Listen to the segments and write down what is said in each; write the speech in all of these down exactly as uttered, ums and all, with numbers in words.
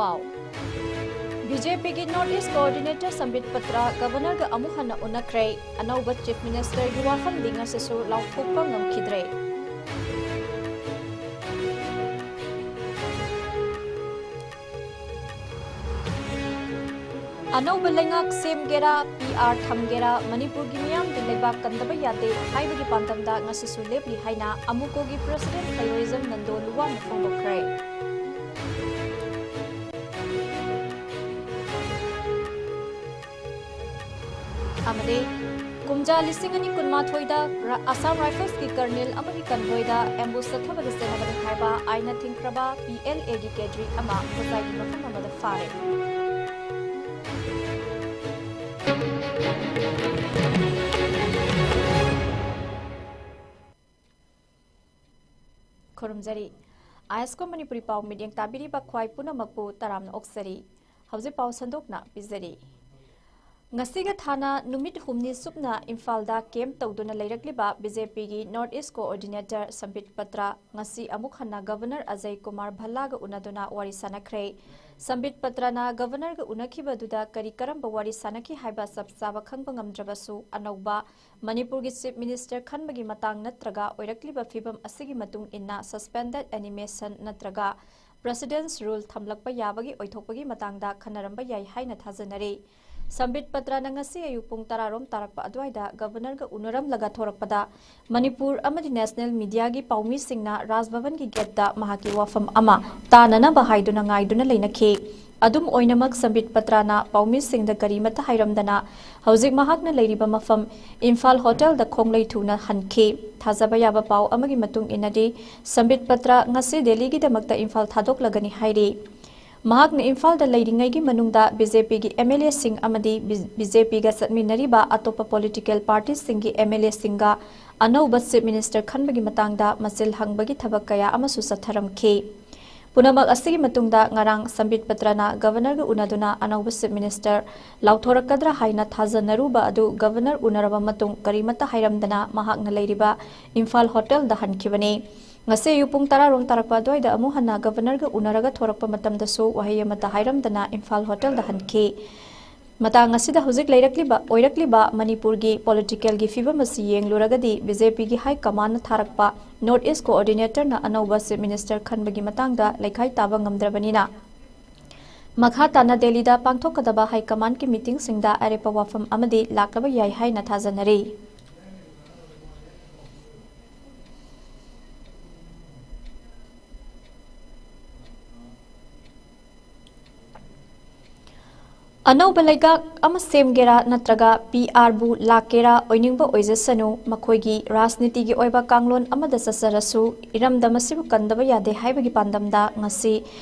ꯄꯥꯎ꯫ B J ꯄꯤꯒꯤ North East Coordinator ꯁꯝꯕꯤꯠ Patra Governorꯒ ꯑꯃꯨꯛ ꯍꯟꯅ ꯎꯅꯈ꯭ꯔꯦ꯫ ꯑꯅꯧꯕ Chief Ministerꯒꯤ ꯋꯥꯐꯝꯗꯤ ꯉꯁꯤꯁꯨ ꯂꯥꯎꯊꯣꯛꯄ ꯉꯝꯈꯤꯗ꯭ꯔꯦ꯫ ꯑꯅꯧꯕ ꯂꯩꯉꯥꯛ ꯁꯦꯝꯒꯦꯔꯥ, ꯄꯤ ꯑꯥꯔ ꯊꯝꯒꯦꯔꯥ, ꯃꯅꯤꯄꯨꯔꯒꯤ ꯃꯤꯌꯥꯝꯒꯤ ꯂꯩꯕꯥꯛ ꯀꯟꯗꯕ ꯌꯥꯗꯦ ꯍꯥꯏꯕꯒꯤ ꯄꯥꯟꯗꯝꯗ ꯉꯁꯤꯁꯨ ꯂꯦꯞꯂꯤ ꯍꯥꯏꯅ ꯑꯃꯨꯀꯣꯒꯤ President ꯈꯩꯔꯣꯏꯖꯝ ꯅꯟꯗꯣ ꯂꯨꯋꯥꯡꯅ ꯐꯣꯡꯗꯣꯛꯈ꯭ꯔꯦ꯫ ꯑꯃꯗꯤ ꯀꯨꯝꯖꯥ ꯂꯤꯁꯤꯡ ꯑꯅꯤ ꯀꯨꯟꯃꯥꯊꯣꯏꯗ ꯔ-, Assam Riflesꯀꯤ colonel ꯑꯃꯒꯤ convoyꯗ ambush ꯆꯠꯊꯕꯗ ꯆꯦꯟꯅꯕꯅꯤ ꯍꯥꯏꯕ ꯑꯥꯏꯟꯅ ꯊꯤꯡꯈ꯭ꯔꯕ P L Aꯒꯤ cadre ꯑꯃ ꯍꯣꯖꯥꯏꯒꯤ ꯃꯐꯝ ꯑꯃꯗ ꯐꯥꯔꯦ꯫ ꯈꯨꯔꯨꯝꯖꯔꯤ꯫ ꯑꯥꯏ ꯑꯦꯁ ꯀꯣ ꯃꯅꯤꯄꯨꯔꯤ ꯄꯥꯎ ꯃꯤꯠꯌꯦꯡ ꯇꯥꯕꯤꯔꯤꯕ ꯈ꯭ꯋꯥꯏ ꯄꯨꯝꯅꯃꯛꯄꯨ ꯇꯔꯥꯝꯅ ꯑꯣꯛꯆꯔꯤ꯫ ꯍꯧꯖꯤꯛ ꯄꯥꯎ ꯁꯟꯗꯣꯛꯅ ꯄꯤꯖꯔꯤ꯫ ꯉꯁꯤꯒ ꯊꯥꯅ ꯅꯨꯃꯤꯠ ꯍꯨꯝꯅꯤ ꯆꯨꯞꯅ ꯏꯝꯐꯥꯜꯗ camp ꯇꯧꯗꯨꯅ ꯂꯩꯔꯛꯂꯤꯕ B J Pꯒꯤ North East Coordinator ꯁꯝꯕꯤꯠ Patra ꯉꯁꯤ ꯑꯃꯨꯛ ꯍꯟꯅ Governor ꯑꯖꯌ ꯀꯨꯃꯥꯔ ꯚꯜꯂꯥꯒ ꯎꯅꯗꯨꯅ ꯋꯥꯔꯤ ꯁꯥꯅꯈ꯭ꯔꯦ꯫ ꯁꯝꯕꯤꯠ ꯄꯇ꯭ꯔꯅ Governorꯒ ꯎꯅꯈꯤꯕꯗꯨꯗ ꯀꯔꯤ ꯀꯔꯝꯕ ꯋꯥꯔꯤ ꯁꯥꯅꯈꯤ ꯍꯥꯏꯕ ꯆꯞ ꯆꯥꯕ ꯈꯪꯕ ꯉꯝꯗ꯭ꯔꯕꯁꯨ, ꯑꯅꯧꯕ ꯃꯅꯤꯄꯨꯔꯒꯤ Chief Minister ꯈꯟꯕꯒꯤ ꯃꯇꯥꯡ ꯅꯠꯇ꯭ꯔꯒ ꯑꯣꯏꯔꯛꯂꯤꯕ ꯐꯤꯕꯝ ꯑꯁꯤꯒꯤ ꯃꯇꯨꯡ ꯏꯟꯅ suspended animation ꯅꯠꯇ꯭ꯔꯒ President's Rule ꯊꯝꯂꯛꯄ ꯌꯥꯕꯒꯤ ꯑꯣꯏꯊꯣꯛꯄꯒꯤ ꯃꯇꯥꯡꯗ ꯈꯟꯅꯔꯝꯕ ꯌꯥꯏ ꯍꯥꯏꯅ ꯊꯥꯖꯅꯔꯤ꯫ ꯁꯝꯕꯤꯠ ꯄꯇ꯭ꯔꯅ ꯉꯁꯤ ꯑꯌꯨꯛ ꯄꯨꯡ ꯇꯔꯥ ꯔꯣꯝ ꯇꯥꯔꯛꯄ ꯑꯗꯨꯋꯥꯏꯗ Governorꯒ ꯎꯅꯔꯝꯂꯒ ꯊꯣꯔꯛꯄꯗ, ꯃꯅꯤꯄꯨꯔ ꯑꯃꯗꯤ national mediaꯒꯤ ꯄꯥꯎꯃꯤꯁꯤꯡꯅ ꯔꯥꯖ ꯚꯕꯟꯒꯤ gateꯇ ꯃꯍꯥꯛꯀꯤ ꯋꯥꯐꯝ ꯑꯃ ꯇꯥꯅꯅꯕ ꯍꯥꯏꯗꯨꯅ ꯉꯥꯏꯗꯨꯅ ꯂꯩꯅꯈꯤ꯫ ꯑꯗꯨꯝ ꯑꯣꯏꯅꯃꯛ, ꯁꯝꯕꯤꯠ ꯄꯇ꯭ꯔꯅ ꯄꯥꯎꯃꯤꯁꯤꯡꯗ ꯀꯔꯤꯃꯠꯇ ꯍꯥꯏꯔꯝꯗꯅ ꯍꯧꯖꯤꯛ ꯃꯍꯥꯛꯅ ꯂꯩꯔꯤꯕ ꯃꯐꯝ ꯏꯝꯐꯥꯜ hotelꯗ ꯈꯣꯡꯂꯩ ꯊꯨꯅ ꯍꯟꯈꯤ꯫ ꯊꯥꯖꯕ ꯌꯥꯕ ꯄꯥꯎ ꯑꯃꯒꯤ ꯃꯇꯨꯡ ꯏꯟꯅꯗꯤ, ꯁꯝꯕꯤꯠ ꯄꯇ꯭ꯔ ꯉꯁꯤ ꯗꯦꯜꯂꯤꯒꯤꯗꯃꯛꯇ ꯏꯝꯐꯥꯜ ꯊꯥꯗꯣꯛꯂꯒꯅꯤ ꯍꯥꯏꯔꯤ꯫ ꯃꯍꯥꯛꯅ ꯏꯝꯐꯥꯜꯗ ꯂꯩꯔꯤꯉꯩꯒꯤ ꯃꯅꯨꯡꯗ B J Pꯒꯤ M L Aꯁꯤꯡ ꯑꯃꯗꯤ B-, B J Pꯒ ꯆꯠꯃꯤꯟꯅꯔꯤꯕ ꯑꯇꯣꯞꯄ political partyꯁꯤꯡꯒꯤ M L Aꯁꯤꯡꯒ ꯑꯅꯧꯕ Chief Minister ꯈꯟꯕꯒꯤ ꯃꯇꯥꯡꯗ ꯃꯆꯤꯜ ꯍꯪꯕꯒꯤ ꯊꯕꯛ ꯀꯌꯥ ꯑꯃꯁꯨ ꯆꯠꯊꯔꯝꯈꯤ꯫ ꯄꯨꯝꯅꯃꯛ ꯑꯁꯤꯒꯤ ꯃꯇꯨꯡꯗ ꯉꯔꯥꯡ ꯁꯝꯕꯤꯠ ꯄꯇ꯭ꯔꯅ Governorꯒ ꯎꯅꯗꯨꯅ ꯑꯅꯧꯕ Chief Minister ꯂꯥꯎꯊꯣꯔꯛꯀꯗ꯭ꯔꯥ ꯍꯥꯏꯅ ꯊꯥꯖꯅꯔꯨꯕ ꯑꯗꯨ Governor ꯎꯅꯔꯕ ꯃꯇꯨꯡ ꯀꯔꯤꯃꯠꯇ ꯍꯥꯏꯔꯝꯗꯅ ꯃꯍꯥꯛꯅ ꯂꯩꯔꯤꯕ ꯏꯝꯐꯥꯜ hotelꯗ ꯍꯟꯈꯤꯕꯅꯤ꯫ ꯉꯁꯤ ꯑꯌꯨꯛ ꯄꯨꯡ ꯇꯔꯥ ꯔꯣꯝ ꯇꯥꯔꯛꯄ ꯑꯗꯨꯋꯥꯏꯗ ꯑꯃꯨꯛ ꯍꯟꯅ ꯒꯕꯔꯅꯔꯒ ꯎꯅꯔꯒ ꯊꯣꯔꯛꯄ ꯃꯇꯝꯗꯁꯨ ꯋꯥꯍꯩ ꯑꯃꯠꯇ ꯍꯥꯏꯔꯝꯗꯅ ꯏꯝꯐꯥꯜ ꯍꯣꯇꯦꯜꯗ ꯍꯟꯈꯤ꯫ ꯃꯇꯥꯡ ꯑꯁꯤꯗ ꯍꯧꯖꯤꯛ ꯂꯩꯔꯛꯂꯤꯕ, ꯑꯣꯏꯔꯛꯂꯤꯕ ꯃꯅꯤꯄꯨꯔꯒꯤ ꯄꯣꯂꯤꯇꯤꯀꯦꯜꯒꯤ ꯐꯤꯕꯝ ꯑꯁꯤ ꯌꯦꯡꯂꯨꯔꯒꯗꯤ ꯕꯤ ꯖꯦ ꯄꯤꯒꯤ ꯍꯥꯏ ꯀꯃꯥꯟꯅ ꯊꯥꯔꯛꯄ ꯅꯣꯔꯠ ꯏꯁ ꯀꯣꯑꯣꯔꯗꯤꯅꯦꯇꯔꯅ ꯑꯅꯧꯕ ꯆꯤꯐ ꯃꯤꯅꯤꯁꯇꯔ ꯈꯟꯕꯒꯤ ꯃꯇꯥꯡꯗ ꯂꯩꯈꯥꯏ ꯇꯥꯕ ꯉꯝꯗ꯭ꯔꯕꯅꯤꯅ, ꯃꯈꯥ ꯇꯥꯅ ꯗꯦꯜꯂꯤꯗ ꯄꯥꯡꯊꯣꯛꯀꯗꯕ ꯍꯥꯏ ꯀꯃꯥꯟꯒꯤ ꯃꯤꯇꯤꯡꯁꯤꯡꯗ ꯑꯔꯦꯞꯄ ꯋꯥꯐꯝ ꯑꯃꯗꯤ ꯂꯥꯛꯂꯕ ꯌꯥꯏ ꯍꯥꯏꯅ ꯊꯥꯖꯅꯔꯤ꯫ ꯑꯅꯧꯕ ꯂꯩꯉꯥꯛ ꯑꯃ ꯁꯦꯝꯒꯦꯔꯥ ꯅꯠꯇ꯭ꯔꯒ ꯄꯤ ꯑꯥꯔꯕꯨ ꯂꯥꯛꯀꯦꯔꯥ ꯑꯣꯏꯅꯤꯡꯕ ꯑꯣꯏꯖꯁꯅꯨ, ꯃꯈꯣꯏꯒꯤ ꯔꯥꯖꯅꯤꯇꯤꯒꯤ ꯑꯣꯏꯕ ꯀꯥꯡꯂꯣꯟ ꯑꯃꯗ ꯆꯠꯆꯔꯁꯨ ꯏꯔꯝꯗꯝ ꯑꯁꯤꯕꯨ ꯀꯟꯗꯕ ꯌꯥꯗꯦ ꯍꯥꯏꯕꯒꯤ ꯄꯥꯟꯗꯝꯗ ꯉꯁꯤ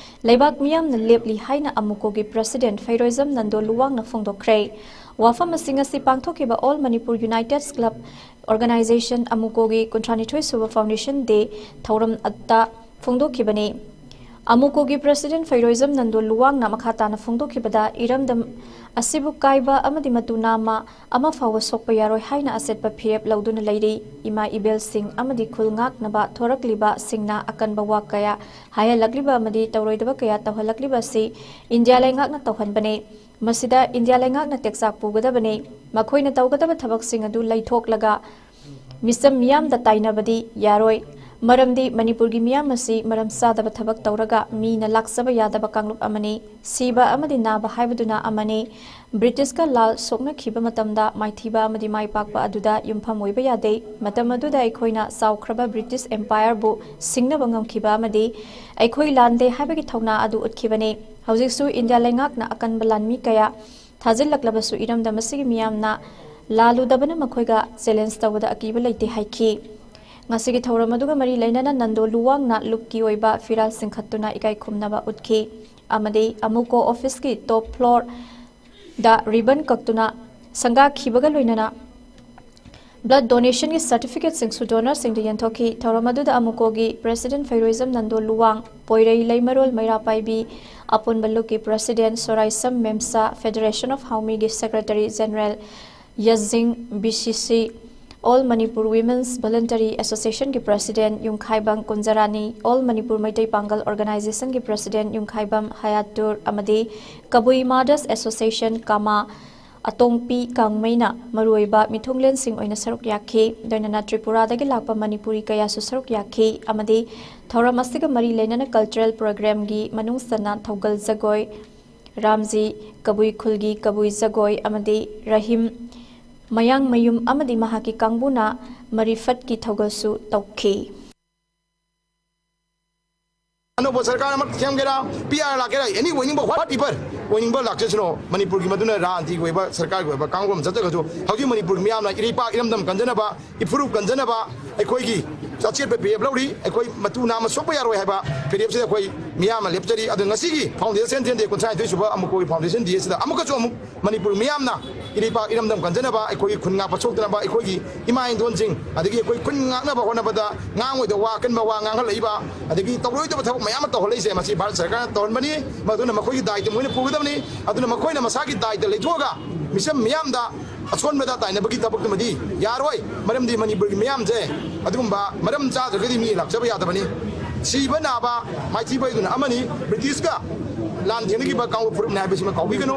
ꯂꯩꯕꯥꯛ ꯃꯤꯌꯥꯝꯅ ꯂꯦꯞꯂꯤ ꯍꯥꯏꯅ ꯑꯃꯨꯀꯣꯒꯤ ꯄ꯭ꯔꯁꯤꯗꯦꯟꯠ ꯐꯩꯔꯣꯏꯖꯝ ꯅꯟꯗꯣ ꯂꯨꯋꯥꯡꯅ ꯐꯣꯡꯗꯣꯛꯈ꯭ꯔꯦ꯫ ꯋꯥꯐꯝ ꯑꯁꯤ ꯉꯁꯤ ꯄꯥꯡꯊꯣꯛꯈꯤꯕ all Manipur united club organisation ꯑꯃꯨꯀꯣꯒꯤ ꯀꯨꯟꯊ꯭ꯔꯥꯅꯤꯊꯣꯏ ꯁꯨꯕ ꯐꯥꯎꯟꯗꯦꯁꯟ ꯗꯦ ꯊꯧꯔꯝꯗ ꯐꯣꯡꯗꯣꯛꯈꯤꯕꯅꯤ꯫ ꯑꯃꯨꯀꯣꯒꯤ ꯄ꯭ꯔꯁꯤꯗꯦꯟꯠ ꯐꯩꯔꯣꯏꯖꯝ ꯅꯟꯗꯣ ꯂꯨꯋꯥꯡꯅ ꯃꯈꯥ ꯇꯥꯅ ꯐꯣꯡꯗꯣꯛꯈꯤꯕꯗ, ꯏꯔꯝꯗꯝ ꯑꯁꯤꯕꯨ ꯀꯥꯏꯕ ꯑꯃꯗꯤ ꯃꯇꯨ ꯅꯥꯝꯃ ꯑꯃ ꯐꯥꯎꯕ ꯁꯣꯛꯄ ꯌꯥꯔꯣꯏ ꯍꯥꯏꯅ ꯑꯆꯦꯠꯄ ꯐꯤꯔꯦꯞ ꯂꯧꯗꯨꯅ ꯂꯩꯔꯤ꯫ ꯏꯃꯥ ꯏꯕꯦꯜꯁꯤꯡ ꯑꯃꯗꯤ ꯈꯨꯜ ꯉꯥꯛꯅꯕ ꯊꯣꯔꯛꯂꯤꯕꯁꯤꯡꯅ ꯑꯀꯟꯕ ꯋꯥ ꯀꯌꯥ ꯍꯥꯏꯍꯜꯂꯛꯂꯤꯕ ꯑꯃꯗꯤ ꯇꯧꯔꯣꯏꯗꯕ ꯀꯌꯥ ꯇꯧꯍꯜꯂꯛꯂꯤꯕ ꯑꯁꯤ ꯏꯟꯗꯤꯌꯥ ꯂꯩꯉꯥꯛꯅ ꯇꯧꯍꯟꯕꯅꯤ꯫ ꯃꯁꯤꯗ ꯏꯟꯗꯤꯌꯥ ꯂꯩꯉꯥꯛꯅ ꯇꯦꯛꯆꯥꯛ ꯄꯨꯒꯗꯕꯅꯤ꯫ ꯃꯈꯣꯏꯅ ꯇꯧꯒꯗꯕ ꯊꯕꯛꯁꯤꯡ ꯑꯗꯨ ꯂꯩꯊꯣꯛꯂꯒ ꯃꯤꯆꯝ ꯃꯤꯌꯥꯝꯗ ꯇꯥꯏꯅꯕꯗꯤ ꯌꯥꯔꯣꯏ꯫ ꯃꯔꯝꯗꯤ ꯃꯅꯤꯄꯨꯔꯒꯤ ꯃꯤꯌꯥꯝ ꯑꯁꯤ ꯃꯔꯝ ꯆꯥꯗꯕ ꯊꯕꯛ ꯇꯧꯔꯒ ꯃꯤꯅ ꯂꯥꯛꯆꯕ ꯌꯥꯗꯕ ꯀꯥꯡꯂꯨꯞ ꯑꯃꯅꯤ꯫ ꯁꯤꯕ ꯑꯃꯗꯤ ꯅꯥꯕ ꯍꯥꯏꯕꯗꯨꯅ ꯑꯃꯅꯤ꯫ ꯕ꯭ꯔꯤꯇꯤꯁꯀ ꯂꯥꯜ ꯁꯣꯛꯅꯈꯤꯕ ꯃꯇꯝꯗ ꯃꯥꯏꯊꯤꯕ ꯑꯃꯗꯤ ꯃꯥꯏ ꯄꯥꯛꯄ ꯑꯗꯨꯗ ꯌꯨꯝꯐꯝ ꯑꯣꯏꯕ ꯌꯥꯗꯦ꯫ ꯃꯇꯝ ꯑꯗꯨꯗ ꯑꯩꯈꯣꯏꯅ ꯆꯥꯎꯈ꯭ꯔꯕ ꯕ꯭ꯔꯤꯇꯤꯁ ꯑꯦꯝꯄꯥꯌꯔꯕꯨ ꯁꯤꯡꯅꯕ ꯉꯝꯈꯤꯕ ꯑꯃꯗꯤ ꯑꯩꯈꯣꯏ ꯂꯥꯟꯗꯦ ꯍꯥꯏꯕꯒꯤ ꯊꯧꯅꯥ ꯑꯗꯨ ꯎꯠꯈꯤꯕꯅꯤ꯫ ꯍꯧꯖꯤꯛꯁꯨ ꯏꯟꯗꯤꯌꯥ ꯂꯩꯉꯥꯛꯅ ꯑꯀꯟꯕ ꯂꯥꯟꯃꯤ ꯀꯌꯥ ꯊꯥꯖꯤꯜꯂꯛꯂꯕꯁꯨ ꯏꯔꯝꯗꯝ ꯑꯁꯤꯒꯤ ꯃꯤꯌꯥꯝꯅ ꯂꯥꯜꯂꯨꯗꯕꯅ ꯃꯈꯣꯏꯒ ꯆꯦꯂꯦꯟꯖ ꯇꯧꯕꯗ ꯑꯀꯤꯕ ꯂꯩꯇꯦ ꯍꯥꯏꯈꯤ꯫ ꯉꯁꯤꯒꯤ ꯊꯧꯔꯝ ꯑꯗꯨꯒ ꯃꯔꯤ ꯂꯩꯅꯅ ꯅꯟꯗꯣ ꯂꯨꯋꯥꯡꯅ ꯂꯨꯞꯀꯤ ꯑꯣꯏꯕ ꯐꯤꯔꯥꯜ ꯆꯤꯡꯈꯠꯇꯨꯅ ꯏꯀꯥꯏ ꯈꯨꯝꯅꯕ ꯎꯠꯈꯤ ꯑꯃꯗꯤ ꯑꯃꯨꯀꯣ ꯑꯣꯐꯤꯁꯀꯤ ꯇꯣꯞ ꯐ꯭ꯂꯣꯔꯗ ꯔꯤꯕꯟ ꯀꯛꯇꯨꯅ ꯁꯪꯒꯥꯈꯤꯕꯒ ꯂꯣꯏꯅꯅ ꯕ꯭ꯂꯗ ꯗꯣꯅꯦꯁꯟꯒꯤ ꯁꯔꯇꯤꯐꯤꯀꯦꯠꯁꯤꯡꯁꯨ ꯗꯣꯅꯔꯁꯤꯡꯗ ꯌꯦꯟꯊꯣꯛꯈꯤ꯫ ꯊꯧꯔꯝ ꯑꯗꯨꯗ ꯑꯃꯨꯀꯣꯒꯤ ꯄ꯭ꯔꯁꯤꯗꯦꯟꯠ ꯐꯩꯔꯣꯏꯖꯝ ꯅꯟꯗꯣ ꯂꯨꯋꯥꯡ, ꯄꯣꯏꯔꯩ ꯂꯩꯃꯔꯣꯜ ꯃꯩꯔꯥ ꯄꯥꯏꯕꯤ, ꯑꯄꯨꯟꯕ ꯂꯨꯞꯀꯤ president Soraisam Memsa, federation of ꯍꯥꯎꯃꯤꯒꯤ secretary general Yajing, B C C All Manipur Women's Voluntary Association ꯒꯤ President ꯌꯨꯝꯈꯥꯏꯕꯝ ꯀꯨꯟꯖꯔꯥꯅꯤ, All Manipur ꯃꯩꯇꯩ ꯄꯥꯡꯒꯜ Organisation ꯒꯤ President ꯌꯨꯝꯈꯥꯏꯕꯝ ꯍꯌꯥꯇꯨꯔ ꯑꯃꯗꯤ ꯀꯕꯨꯏ Mothers Association ꯀꯃꯥ ꯑꯇꯣꯡꯄꯤ ꯀꯥꯡꯃꯩꯅ ꯃꯔꯨꯑꯣꯏꯕ ꯃꯤꯊꯨꯡꯂꯦꯟꯁꯤꯡ ꯑꯣꯏꯅ ꯁꯔꯨꯛ ꯌꯥꯈꯤ꯫ ꯂꯣꯏꯅꯅ ꯇ꯭ꯔꯤꯄꯨꯔꯥꯗꯒꯤ ꯂꯥꯛꯄ ꯃꯅꯤꯄꯨꯔꯤ ꯀꯌꯥꯁꯨ ꯁꯔꯨꯛ ꯌꯥꯈꯤ ꯑꯃꯗꯤ ꯊꯧꯔꯝ ꯑꯁꯤꯒ ꯃꯔꯤ ꯂꯩꯅꯅ cultural program ꯒꯤ ꯃꯅꯨꯡ ꯆꯟꯅ ꯊꯧꯒꯜ ꯖꯒꯣꯏ, ꯔꯥꯝꯖꯤ, ꯀꯕꯨꯏ ꯈꯨꯜꯒꯤ ꯀꯕꯨꯏ ꯖꯒꯣꯏ ꯑꯃꯗꯤ ꯔꯍꯤꯝ ꯃꯌꯥꯡꯃꯌꯨꯝ ꯑꯃꯗꯤ ꯃꯍꯥꯛꯀꯤ ꯀꯥꯡꯕꯨꯅ ꯃꯔꯤꯐꯠꯀꯤ ꯊꯧꯒꯜꯁꯨ ꯇꯧꯈꯤ꯫ ꯑꯅꯧꯕ ꯁꯔꯀꯥꯔ ꯑꯃ ꯁꯦꯝꯒꯦꯔꯥ, ꯄꯤ ꯑꯥꯔ ꯂꯥꯛꯀꯦꯔꯥ, ꯑꯦꯅꯤ ꯑꯣꯏꯅꯤꯡꯕ, ꯋꯥꯠ ꯏꯚꯔ ꯑꯣꯏꯅꯤꯡꯕ ꯂꯥꯛꯆꯁꯅꯨ, ꯃꯅꯤꯄꯨꯔꯒꯤ ꯃꯗꯨꯅ ꯔꯥꯖꯅꯤꯇꯤꯒꯤ ꯑꯣꯏꯕ ꯁꯔꯀꯥꯔꯒꯤ ꯑꯣꯏꯕ ꯀꯥꯡꯂꯨꯞ ꯑꯃ ꯆꯠꯆꯒꯁꯨ, ꯍꯧꯖꯤꯛ ꯃꯅꯤꯄꯨꯔꯒꯤ ꯃꯤꯌꯥꯝꯅ ꯏꯔꯩꯄꯥꯛ ꯏꯔꯝꯗꯝ ꯀꯟꯖꯅꯕ, ꯏꯐꯨꯔꯨꯞ ꯀꯟꯖꯅꯕ, ꯑꯩꯈꯣꯏꯒꯤ ꯆꯥꯆꯦꯠꯄ ꯄꯤꯔꯦꯞ ꯂꯧꯔꯤ꯫ ꯑꯩꯈꯣꯏ ꯃꯇꯨ ꯅꯥꯝꯃ ꯁꯣꯛꯄ ꯌꯥꯔꯣꯏ ꯍꯥꯏꯕ ꯄꯤꯔꯦꯞꯁꯤꯗ ꯑꯩꯈꯣꯏ ꯃꯤꯌꯥꯝꯅ ꯂꯦꯞꯆꯔꯤ꯫ ꯑꯗꯨ ꯉꯁꯤꯒꯤ Foundation Day, ꯀꯨꯟꯊ꯭ꯔꯥ ꯅꯤꯊꯣꯏ ꯁꯨꯕ ꯑꯃꯨꯛꯀꯣꯒꯤ Foundation Day ꯑꯁꯤꯗ ꯑꯃꯨꯛꯀꯁꯨ ꯑꯃꯨꯛ ꯃꯅꯤꯄꯨꯔ ꯃꯤꯌꯥꯝꯅ ꯏꯔꯩꯄꯥꯛ ꯏꯔꯝꯗꯝ ꯀꯟꯖꯅꯕ, ꯑꯩꯈꯣꯏꯒꯤ ꯈꯨꯟ ꯉꯥꯛꯄ ꯁꯣꯛꯇꯅꯕ, ꯑꯩꯈꯣꯏꯒꯤ ꯏꯃꯥ ꯏꯟꯗꯣꯟꯁꯤꯡ, ꯑꯗꯒꯤ ꯑꯩꯈꯣꯏ ꯈꯨꯟ ꯉꯥꯛꯅꯕ ꯍꯣꯠꯅꯕꯗ ꯉꯥꯡꯉꯣꯏꯗꯕ ꯋꯥ, ꯑꯀꯟꯕ ꯋꯥ ꯉꯥꯡꯍꯜꯂꯛꯏꯕ, ꯑꯗꯒꯤ ꯇꯧꯔꯣꯏꯗꯕ ꯊꯕꯛ ꯃꯌꯥꯝ ꯑꯃ ꯇꯧꯍꯜꯂꯛꯏꯁꯦ, ꯃꯁꯤ ꯚꯥꯔꯠ ꯁꯔꯀꯥꯔꯅ ꯇꯧꯍꯟꯕꯅꯤ꯫ ꯃꯗꯨꯅ ꯃꯈꯣꯏꯒꯤ ꯗꯥꯏꯇ ꯃꯣꯏꯅ ꯄꯨꯒꯗꯕꯅꯤ꯫ ꯑꯗꯨꯅ ꯃꯈꯣꯏꯅ ꯃꯁꯥꯒꯤ ꯗꯥꯏꯇ ꯂꯩꯊꯣꯛꯑꯒ ꯃꯤꯆꯝ ꯃꯤꯌꯥꯝꯗ ꯑꯁꯣꯟꯕꯗ ꯇꯥꯏꯅꯕꯒꯤ ꯊꯕꯛꯇꯨꯃꯗꯤ ꯌꯥꯔꯣꯏ꯫ ꯃꯔꯝꯗꯤ ꯃꯅꯤꯄꯨꯔꯒꯤ ꯃꯤꯌꯥꯝꯁꯦ ꯑꯗꯨꯒꯨꯝꯕ ꯃꯔꯝ ꯆꯥꯗ꯭ꯔꯒꯗꯤ ꯃꯤ ꯂꯥꯛꯆꯕ ꯌꯥꯗꯕꯅꯤ꯫ ꯁꯤꯕ ꯅꯥꯕ ꯃꯥꯏꯊꯤꯕ ꯍꯥꯏꯗꯨꯅ ꯑꯃꯅꯤ꯫ ꯕ꯭ꯔꯤꯇꯤꯁꯀ ꯂꯥꯟ ꯊꯦꯡꯅꯈꯤꯕ ꯀꯥꯡꯕꯨ ꯐꯨꯔꯨꯞꯅꯤ ꯍꯥꯏꯕꯁꯤꯃ ꯀꯥꯎꯕꯤꯒꯅꯨ꯫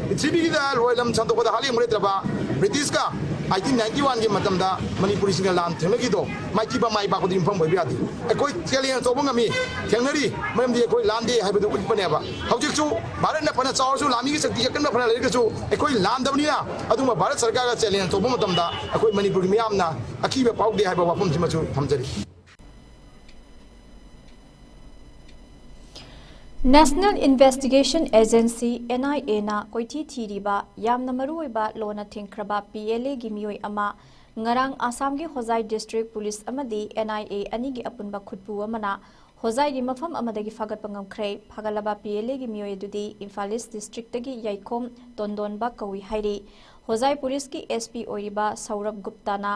ꯄ꯭ꯔꯤꯊꯤꯕꯤꯒꯤꯗ ꯂꯣꯏ ꯂꯝ ꯁꯟꯗꯣꯛꯄꯗ ꯍꯥꯠ ꯌꯦꯡꯕ ꯂꯩꯇ꯭ꯔꯕ ꯕ꯭ꯔꯤꯇꯤꯁꯀ eighteen ninety one ꯒꯤ ꯃꯇꯝꯗ ꯃꯅꯤꯄꯨꯔꯤꯁꯤꯡꯅ ꯂꯥꯟ ꯊꯦꯡꯅꯈꯤꯗꯣ ꯃꯥꯏꯊꯤꯕ ꯃꯥꯏ ꯄꯥꯛꯄꯗ ꯌꯨꯝꯐꯝ ꯑꯣꯏꯕ ꯌꯥꯗꯦ꯫ ꯑꯩꯈꯣꯏ ꯆꯦꯂꯦꯟꯖ ꯇꯧꯕ ꯉꯝꯃꯤ, ꯊꯦꯡꯅꯔꯤ, ꯃꯔꯝꯗꯤ ꯑꯩꯈꯣꯏ ꯂꯥꯟꯗꯦ ꯍꯥꯏꯕꯗꯨ ꯎꯠꯄꯅꯦꯕ꯫ ꯍꯧꯖꯤꯛꯁꯨ ꯚꯥꯔꯠꯅ ꯐꯅ ꯆꯥꯎꯔꯁꯨ, ꯂꯥꯟꯃꯤꯒꯤ ꯁꯛꯇꯤ ꯑꯀꯟꯕ ꯐꯅ ꯂꯩꯔꯒꯁꯨ, ꯑꯩꯈꯣꯏ ꯂꯥꯟꯗꯕꯅꯤꯅ ꯑꯗꯨꯒꯨꯝꯕ ꯚꯥꯔꯠ ꯁꯔꯀꯥꯔꯒ ꯆꯦꯂꯦꯟꯖ ꯇꯧꯕ ꯃꯇꯝꯗ ꯑꯩꯈꯣꯏ ꯃꯅꯤꯄꯨꯔꯒꯤ ꯃꯤꯌꯥꯝꯅ ꯑꯀꯤꯕ ꯐꯥꯎꯗꯦ ꯍꯥꯏꯕ ꯋꯥꯐꯝꯁꯤꯃꯁꯨ ꯊꯝꯖꯔꯤ꯫ National Investigation Agency, N I A ꯅ ꯀꯣꯏꯊꯤ ꯊꯤꯔꯤꯕ ꯌꯥꯝꯅ ꯃꯔꯨꯑꯣꯏꯕ ꯂꯣꯟꯅ ꯊꯤꯡꯈ꯭ꯔꯕ P L A ꯒꯤ ꯃꯤꯑꯣꯏ ꯑꯃ ꯉꯔꯥꯡ ꯑꯁꯥꯝꯒꯤ ꯍꯣꯖꯥꯏ District Police ꯑꯃꯗꯤ N I A ꯑꯅꯤꯒꯤ ꯑꯄꯨꯟꯕ ꯈꯨꯠꯄꯨ ꯑꯃꯅ ꯍꯣꯖꯥꯏꯒꯤ ꯃꯐꯝ ꯑꯃꯗꯒꯤ ꯐꯥꯒꯠꯄ ꯉꯝꯈ꯭ꯔꯦ꯫ ꯐꯥꯒꯠꯂꯕ P L A ꯒꯤ ꯃꯤꯑꯣꯏ ꯑꯗꯨꯗꯤ ꯏꯝꯐꯥꯜ East District ꯇꯒꯤ ꯌꯥꯏꯈꯣꯝ ꯇꯣꯟꯗꯣꯟꯕ ꯀꯧꯏ ꯍꯥꯏꯔꯤ꯫ ꯍꯣꯖꯥꯏ ꯄꯨꯂꯤꯁꯀꯤ ꯑꯦꯁ ꯄꯤ ꯑꯣꯏꯔꯤꯕ ꯁꯧꯔꯚ ꯒꯨꯞꯇꯥꯅ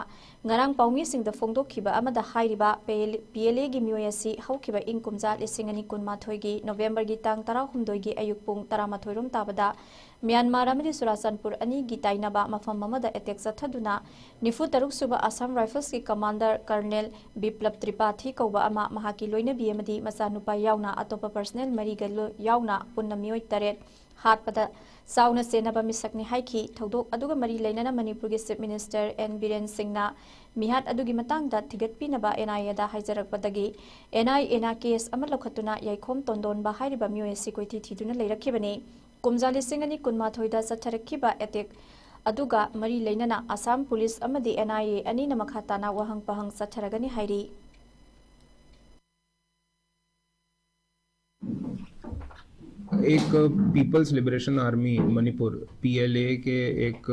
ꯉꯔꯥꯡ ꯄꯥꯎꯃꯤꯁꯤꯡꯗ ꯐꯣꯡꯗꯣꯛꯈꯤꯕ ꯑꯃꯗ ꯍꯥꯏꯔꯤꯕ ꯄꯤ ꯑꯦꯜ ꯑꯦꯒꯤ ꯃꯤꯑꯣꯏ ꯑꯁꯤ ꯍꯧꯈꯤꯕ ꯏꯪ ꯀꯨꯝꯖꯥ ꯂꯤꯁꯤꯡ ꯑꯅꯤ ꯀꯨꯟꯃꯥꯊꯣꯏꯒꯤ ꯅꯣꯕꯦꯝꯕꯔꯒꯤ ꯇꯥꯡ ꯇꯔꯥꯍꯨꯝꯗꯣꯏꯒꯤ ꯑꯌꯨꯛ ꯄꯨꯡ ꯇꯔꯥꯃꯥꯊꯣꯏ ꯔꯣꯝ ꯇꯥꯕꯗ ꯃ꯭ꯌꯥꯟꯃꯥꯔ ꯑꯃꯗꯤ ꯆꯨꯔꯥꯆꯥꯟꯄꯨꯔ ꯑꯅꯤꯒꯤ ꯇꯥꯏꯅꯕ ꯃꯐꯝ ꯑꯃꯗ ꯑꯦꯇꯦꯛ ꯆꯠꯊꯗꯨꯅ ꯅꯤꯐꯨ ꯇꯔꯨꯛ ꯁꯨꯕ ꯑꯁꯥꯝ ꯔꯥꯏꯐꯜꯁꯀꯤ ꯀꯃꯥꯟꯗꯔ ꯀꯔꯅꯦꯜ ꯕꯤꯄ꯭ꯂꯕ ꯇ꯭ꯔꯤꯄꯥꯊꯤ ꯀꯧꯕ ꯑꯃ, ꯃꯍꯥꯛꯀꯤ ꯂꯣꯏꯅꯕꯤ ꯑꯃꯗꯤ ꯃꯆꯥꯅꯨꯄꯥ ꯌꯥꯎꯅ ꯑꯇꯣꯞꯄ ꯄꯔꯁꯅꯦꯜ ꯃꯔꯤꯒ ꯂꯣ-, ꯌꯥꯎꯅ ꯄꯨꯟꯅ ꯃꯤꯑꯣꯏ ꯇꯔꯦꯠ ꯍꯥꯠꯄꯗ ꯆꯥꯎꯅ ꯆꯦꯟꯅꯕ ꯃꯤꯁꯛꯅꯤ ꯍꯥꯏꯈꯤ꯫ ꯊꯧꯗꯣꯛ ꯑꯗꯨꯒ ꯃꯔꯤ ꯂꯩꯅꯅ ꯃꯅꯤꯄꯨꯔꯒꯤ ꯆꯤꯐ ꯃꯤꯅꯤꯁꯇꯔ ꯑꯦꯟ ꯕꯤꯔꯦꯟ ꯁꯤꯡꯅ ꯃꯤꯍꯥꯠ ꯑꯗꯨꯒꯤ ꯃꯇꯥꯡꯗ ꯊꯤꯒꯠꯄꯤꯅꯕ ꯑꯦꯟ ꯑꯥꯏ ꯑꯦꯗ ꯍꯥꯏꯖꯔꯛꯄꯗꯒꯤ ꯑꯦꯟ ꯑꯥꯏ ꯑꯦꯅ ꯀꯦꯁ ꯑꯃ ꯂꯧꯈꯠꯇꯨꯅ ꯌꯥꯏꯈꯣꯝ ꯇꯣꯟꯗꯣꯟꯕ ꯍꯥꯏꯔꯤꯕ ꯃꯤꯑꯣꯏ ꯑꯁꯤ ꯀꯣꯏꯊꯤ ꯊꯤꯗꯨꯅ ꯂꯩꯔꯛꯈꯤꯕꯅꯤ꯫ ꯀꯨꯝꯖꯥ ꯂꯤꯁꯤꯡ ꯑꯅꯤ ꯀꯨꯟꯃꯥꯊꯣꯏꯗ ꯆꯠꯊꯔꯛꯈꯤꯕ ꯑꯦꯇꯦꯛ ꯑꯗꯨꯒ ꯃꯔꯤ ꯂꯩꯅꯅ ꯑꯁꯥꯝ ꯄꯨꯂꯤꯁ ꯑꯃꯗꯤ ꯑꯦꯟ ꯑꯥꯏ ꯑꯦ ꯑꯅꯤꯅ ꯃꯈꯥ ꯇꯥꯅ ꯋꯥꯍꯪ ꯄꯥꯍꯪ ꯆꯠꯊꯔꯒꯅꯤ ꯍꯥꯏꯔꯤ꯫ एक people's liberation army Manipur, P L A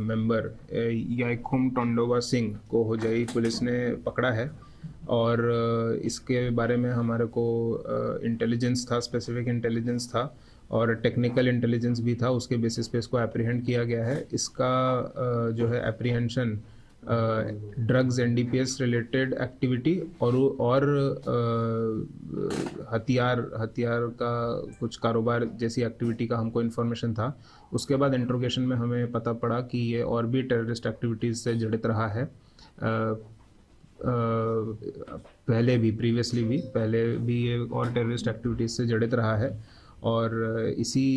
member याईखोम टोंडोवा Singh को होजाई पुलिस ने पकड़ा है। और इसके बारे में हमारे को इंटेलिजेंस था, स्पेसिफिक इंटेलिजेंस था और टेक्निकल इंटेलिजेंस भी था। उसके बेसिस पे इसको एप्रीहेंड किया गया है। इसका जो है apprehension drugs, NDPS related activity और और हथियार हथियार का कुछ कारोबार जैसी एक्टिविटी का हमको इन्फॉर्मेशन था। उसके बाद इंट्रोगेशन में हमें पता पड़ा कि ये और भी टेररिस्ट एक्टिविटीज़ से जड़ित रहा है। पहले भी, प्रीवियसली भी, पहले भी ये और टेररिस्ट एक्टिविटीज़ से जड़ित रहा है और इसी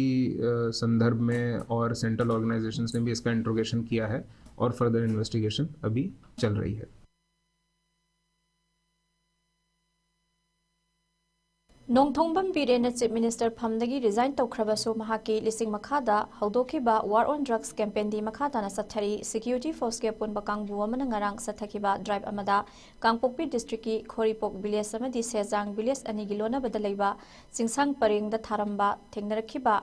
संदर्भ में और सेंट्रल ऑर्गेनाइजेशंस ने भी इसका इंट्रोगेशन किया है और फर्दर इन्वेस्टिगेशन अभी चल रही है। ꯅꯣꯡꯊꯣꯡꯕꯝ ꯕꯤꯔꯦꯟꯅ ꯆꯤꯐ ꯃꯤꯅꯤꯁꯇꯔ ꯐꯝꯗꯒꯤ ꯔꯤꯖꯥꯏꯟ ꯇꯧꯈ꯭ꯔꯕꯁꯨ, ꯃꯍꯥꯛꯀꯤ ꯂꯤꯁꯤꯡ ꯃꯈꯥꯗ ꯍꯧꯗꯣꯛꯈꯤꯕ ꯋꯥꯔ ꯑꯣꯟ ꯗ꯭ꯔꯒꯁ ꯀꯦꯝꯄꯦꯟꯗꯤ ꯃꯈꯥ ꯇꯥꯅ ꯆꯠꯊꯔꯤ꯫ ꯁꯦꯀ꯭ꯌꯨꯔꯤꯇꯤ ꯐꯣꯔꯁꯀꯤ ꯑꯄꯨꯟꯕ ꯀꯥꯡꯕꯨ ꯑꯃꯅ ꯉꯔꯥꯡ ꯆꯠꯊꯈꯤꯕ ꯗ꯭ꯔꯥꯏꯚ ꯑꯃꯗ ꯀꯥꯡꯄꯣꯛꯄꯤ ꯗꯤꯁꯇ꯭ꯔꯤꯛꯀꯤ ꯈꯣꯔꯤꯄꯣꯛ ꯚꯤꯂꯦꯖ ꯑꯃꯗꯤ ꯁꯦꯖꯥꯡ ꯚꯤꯂꯦꯖ ꯑꯅꯤꯒꯤ ꯂꯣꯟꯅꯕꯗ ꯂꯩꯕ ꯆꯤꯡꯁꯥꯡ ꯄꯔꯦꯡꯗ ꯊꯥꯔꯝꯕ ꯊꯦꯡꯅꯔꯛꯈꯤꯕ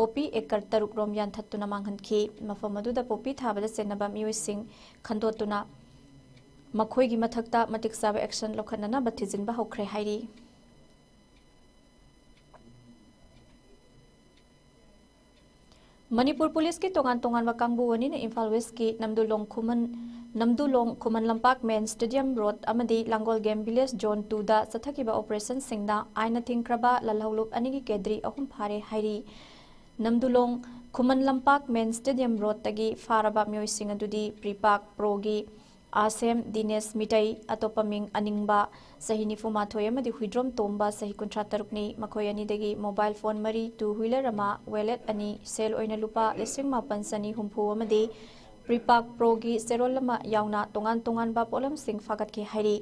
ꯄꯣꯄꯤ ꯑꯦꯀꯔ ꯇꯔꯨꯛ ꯔꯣꯝ ꯌꯥꯟꯊꯠꯇꯨꯅ ꯃꯥꯡꯍꯟꯈꯤ꯫ ꯃꯐꯝ ꯑꯗꯨꯗ ꯄꯣꯄꯤ ꯊꯥꯕꯗ ꯆꯦꯟꯅꯕ ꯃꯤꯑꯣꯏꯁꯤꯡ ꯈꯟꯗꯣꯛꯇꯨꯅ ꯃꯈꯣꯏꯒꯤ ꯃꯊꯛꯇ ꯃꯇꯤꯛ ꯆꯥꯕ ꯑꯦꯛꯁꯟ ꯂꯧꯈꯠꯅꯅꯕ ꯊꯤꯖꯤꯟꯕ ꯍꯧꯈ꯭ꯔꯦ ꯍꯥꯏꯔꯤ꯫ ꯃꯅꯤꯄꯨꯔ ꯄꯨꯂꯤꯁꯀꯤ ꯇꯣꯉꯥꯟ ꯇꯣꯉꯥꯟꯕ ꯀꯥꯡꯕꯨ ꯑꯅꯤꯅ ꯏꯝꯐꯥꯜ ꯋꯦꯁꯀꯤ ꯅꯝꯗꯨꯂꯣꯡ ꯈꯨꯃꯟ, ꯅꯝꯗꯨꯂꯣꯡ ꯈꯨꯃꯟ ꯂꯝꯄꯥꯛ ꯃꯦꯟ ꯁ꯭ꯇꯦꯗꯤꯌꯝ ꯔꯣꯗ ꯑꯃꯗꯤ ꯂꯥꯡꯒꯣꯜ ꯒꯦꯝ ꯚꯤꯂꯦꯖ ꯖꯣꯟ ꯇꯨꯗ ꯆꯠꯊꯈꯤꯕ ꯑꯣꯄꯔꯦꯁꯟꯁꯤꯡꯗ ꯑꯥꯏꯟꯅ ꯊꯤꯡꯈ꯭ꯔꯕ ꯂꯜꯍꯧꯂꯨꯞ ꯑꯅꯤꯒꯤ ꯀꯦꯗ꯭ꯔꯤ ꯑꯍꯨꯝ ꯐꯥꯔꯦ ꯍꯥꯏꯔꯤ꯫ ꯅꯝꯗꯨꯂꯣꯡ ꯈꯨꯃꯟ ꯂꯝꯄꯥꯛ ꯃꯦꯟ ꯁ꯭ꯇꯦꯗꯤꯌꯝ ꯔꯣꯗꯇꯒꯤ ꯐꯥꯔꯕ ꯃꯤꯑꯣꯏꯁꯤꯡ ꯑꯗꯨꯗꯤ ꯄ꯭ꯔꯤꯄꯥꯛ ꯄ꯭ꯔꯣꯒꯤ ꯑꯥꯁꯦꯝ ꯗꯤꯅꯦꯁ ꯃꯤꯇꯩ, ꯑꯇꯣꯞꯄ ꯃꯤꯡ ꯑꯅꯤꯡꯕ, ꯆꯍꯤ ꯅꯤꯐꯨ ꯃꯥꯊꯣꯏ ꯑꯃꯗꯤ ꯍꯨꯏꯗ꯭ꯔꯣꯝ ꯇꯣꯝꯕ, ꯆꯍꯤ ꯀꯨꯟꯊ꯭ꯔꯥ ꯇꯔꯨꯛꯅꯤ꯫ ꯃꯈꯣꯏ ꯑꯅꯤꯗꯒꯤ ꯃꯣꯕꯥꯏꯜ ꯐꯣꯟ ꯃꯔꯤ, ꯇꯨ ꯍ꯭ꯋꯤꯂꯔ ꯑꯃ, ꯋꯦꯂꯦꯠ ꯑꯅꯤ, ꯁꯦꯜ ꯑꯣꯏꯅ ꯂꯨꯄꯥ ꯂꯤꯁꯤꯡ ꯃꯥꯄꯟ ꯆꯅꯤ ꯍꯨꯝꯐꯨ ꯑꯃꯗꯤ ꯄ꯭ꯔꯤꯄꯥꯛ ꯄ꯭ꯔꯣꯒꯤ ꯆꯦꯔꯣꯜ ꯑꯃ ꯌꯥꯎꯅ ꯇꯣꯉꯥꯟ ꯇꯣꯉꯥꯟꯕ ꯄꯣꯠꯂꯝꯁꯤꯡ ꯐꯥꯒꯠꯈꯤ ꯍꯥꯏꯔꯤ꯫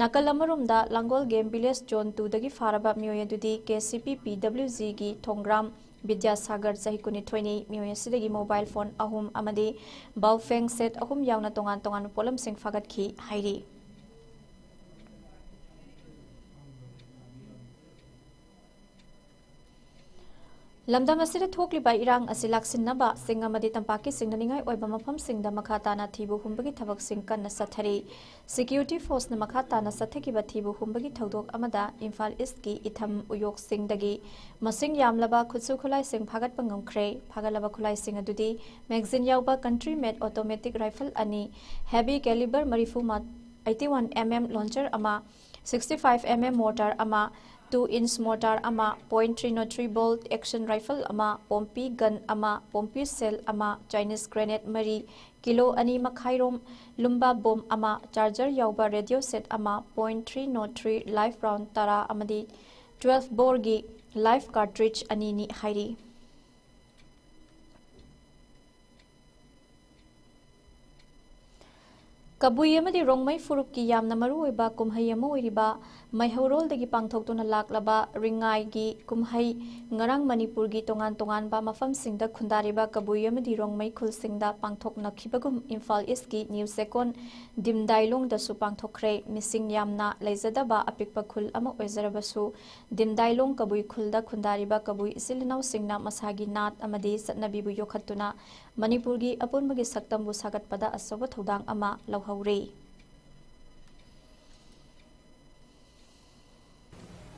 ꯅꯥꯀꯜ ꯑꯃꯔꯣꯝꯗ ꯂꯥꯡꯒꯣꯜ ꯒꯦꯝ ꯚꯤꯂꯦꯖ ꯖꯣꯟ ꯇꯨꯗꯒꯤ ꯐꯥꯔꯕ ꯃꯤꯑꯣꯏ ꯑꯗꯨꯗꯤ ꯀꯦ ꯁꯤ ꯄꯤ ꯄꯤ ꯗꯕ꯭ꯂꯤꯎ ꯖꯤꯒꯤ ꯊꯣꯡꯒ꯭ꯔꯥꯝ ꯕꯤꯗ꯭ꯌꯥꯁꯥꯒꯔ, ꯆꯍꯤ ꯀꯨꯟꯅꯤꯊꯣꯏꯅꯤ꯫ ꯃꯤꯑꯣꯏ ꯑꯁꯤꯗꯒꯤ ꯃꯣꯕꯥꯏꯜ ꯐꯣꯟ ꯑꯍꯨꯝ ꯑꯃꯗꯤ ꯕꯥꯎꯐꯦꯡ ꯁꯦꯠ ꯑꯍꯨꯝ ꯌꯥꯎꯅ ꯇꯣꯉꯥꯟ ꯇꯣꯉꯥꯟꯕ ꯄꯣꯠꯂꯝꯁꯤꯡ ꯐꯥꯒꯠꯈꯤ ꯍꯥꯏꯔꯤ꯫ ꯂꯝꯗꯝ ꯑꯁꯤꯗ ꯊꯣꯛꯂꯤꯕ ꯏꯔꯥꯡ ꯑꯁꯤ ꯂꯥꯛꯁꯤꯟꯅꯕ ꯆꯤꯡ ꯑꯃꯗꯤ ꯇꯝꯄꯥꯛꯀꯤ ꯆꯤꯡꯅꯅꯤꯡꯉꯥꯏ ꯑꯣꯏꯕ ꯃꯐꯝꯁꯤꯡꯗ ꯃꯈꯥ ꯇꯥꯅ ꯊꯤꯕ ꯍꯨꯝꯕꯒꯤ ꯊꯕꯛꯁꯤꯡ ꯀꯟꯅ ꯆꯠꯊꯔꯤ꯫ ꯁꯦꯀ꯭ꯌꯨꯔꯤꯇꯤ ꯐꯣꯔꯁꯅ ꯃꯈꯥ ꯇꯥꯅ ꯆꯠꯊꯈꯤꯕ ꯊꯤꯕ ꯍꯨꯝꯕꯒꯤ ꯊꯧꯗꯣꯛ ꯑꯃꯗ ꯏꯝꯐꯥꯜ ꯏꯁ꯭ꯠꯀꯤ ꯏꯊꯝ ꯎꯌꯣꯛꯁꯤꯡꯗꯒꯤ ꯃꯁꯤꯡ ꯌꯥꯝꯂꯕ ꯈꯨꯠꯁꯨ ꯈꯨꯠꯂꯥꯏꯁꯤꯡ ꯐꯥꯒꯠꯄ ꯉꯝꯈ꯭ꯔꯦ꯫ ꯐꯥꯒꯠꯂꯕ ꯈꯨꯠꯂꯥꯏꯁꯤꯡ ꯑꯗꯨꯗꯤ ꯃꯦꯒꯥꯖꯤꯟ ꯌꯥꯎꯕ ꯀꯟꯇ꯭ꯔꯤ ꯃꯦꯗ ꯑꯣꯇꯣꯃꯦꯇꯤꯛ ꯔꯥꯏꯐꯜ ꯑꯅꯤ, ꯍꯦꯚꯤ ꯀꯦꯂꯤꯕꯔ ꯃꯔꯤꯐꯨ, eighty one mm launcher ꯑꯃ, sixty five mm mortar ꯑꯃ, two inch mortar ꯑꯃ, point three zero three bolt action rifle ꯑꯃ, ꯄꯣꯝꯄꯤ gun ꯑꯃ, ꯄꯣꯝꯄꯤ shell ꯑꯃ, Chinese grenade ꯃꯔꯤ, ꯀꯤꯂꯣ ꯑꯅꯤ ꯃꯈꯥꯏꯔꯣꯝ ꯂꯨꯝꯕ ꯕꯣꯝ ꯑꯃ, charger ꯌꯥꯎꯕ radio set ꯑꯃ, point three zero three live round ꯇꯔꯥ ꯑꯃꯗꯤ twelve boreꯒꯤ live cartridge ꯑꯅꯤꯅꯤ ꯍꯥꯏꯔꯤ꯫ ꯀꯕꯨꯏ ꯑꯃꯗꯤ ꯔꯣꯡꯃꯩ ꯐꯨꯔꯨꯞꯀꯤ ꯌꯥꯝꯅ ꯃꯔꯨꯑꯣꯏꯕ ꯀꯨꯝꯍꯩ ꯑꯃ ꯑꯣꯏꯔꯤꯕ ꯃꯩꯍꯧꯔꯣꯜꯗꯒꯤ ꯄꯥꯡꯊꯣꯛꯇꯨꯅ ꯂꯥꯛꯂꯕ ꯔꯤꯉꯥꯏꯒꯤ ꯀꯨꯝꯍꯩ ꯉꯔꯥꯡ ꯃꯅꯤꯄꯨꯔꯒꯤ ꯇꯣꯉꯥꯟ ꯇꯣꯉꯥꯟꯕ ꯃꯐꯝꯁꯤꯡꯗ ꯈꯨꯟꯗꯥꯔꯤꯕ ꯀꯕꯨꯏ ꯑꯃꯗꯤ ꯔꯣꯡꯃꯩ ꯈꯨꯜꯁꯤꯡꯗ ꯄꯥꯡꯊꯣꯛꯅꯈꯤꯕꯒꯨꯝ ꯏꯝꯐꯥꯜ ꯏꯁ꯭ꯠꯀꯤ ꯅ꯭ꯌꯨ ꯆꯦꯀꯣꯟ ꯗꯤꯝꯗꯥꯏꯂꯣꯡꯗꯁꯨ ꯄꯥꯡꯊꯣꯛꯈ꯭ꯔꯦ꯫ ꯃꯤꯁꯤꯡ ꯌꯥꯝꯅ ꯂꯩꯖꯗꯕ ꯑꯄꯤꯛꯄ ꯈꯨꯜ ꯑꯃ ꯑꯣꯏꯖꯔꯕꯁꯨ, ꯗꯤꯝꯗꯥꯏꯂꯣꯡ ꯀꯕꯨꯏ ꯈꯨꯜꯗ ꯈꯨꯟꯗꯥꯔꯤꯕ ꯀꯕꯨꯏ ꯏꯆꯤꯜ ꯏꯅꯥꯎꯁꯤꯡꯅ ꯃꯁꯥꯒꯤ ꯅꯥꯠ ꯑꯃꯗꯤ ꯆꯠꯅꯕꯤꯕꯨ ꯌꯣꯛꯈꯠꯇꯨꯅ ꯃꯅꯤꯄꯨꯔꯒꯤ ꯑꯄꯨꯟꯕꯒꯤ ꯁꯛꯇꯝꯕꯨ ꯁꯥꯒꯠꯄꯗ ꯑꯆꯧꯕ ꯊꯧꯗꯥꯡ ꯑꯃ ꯂꯧꯍꯧꯔꯦ꯫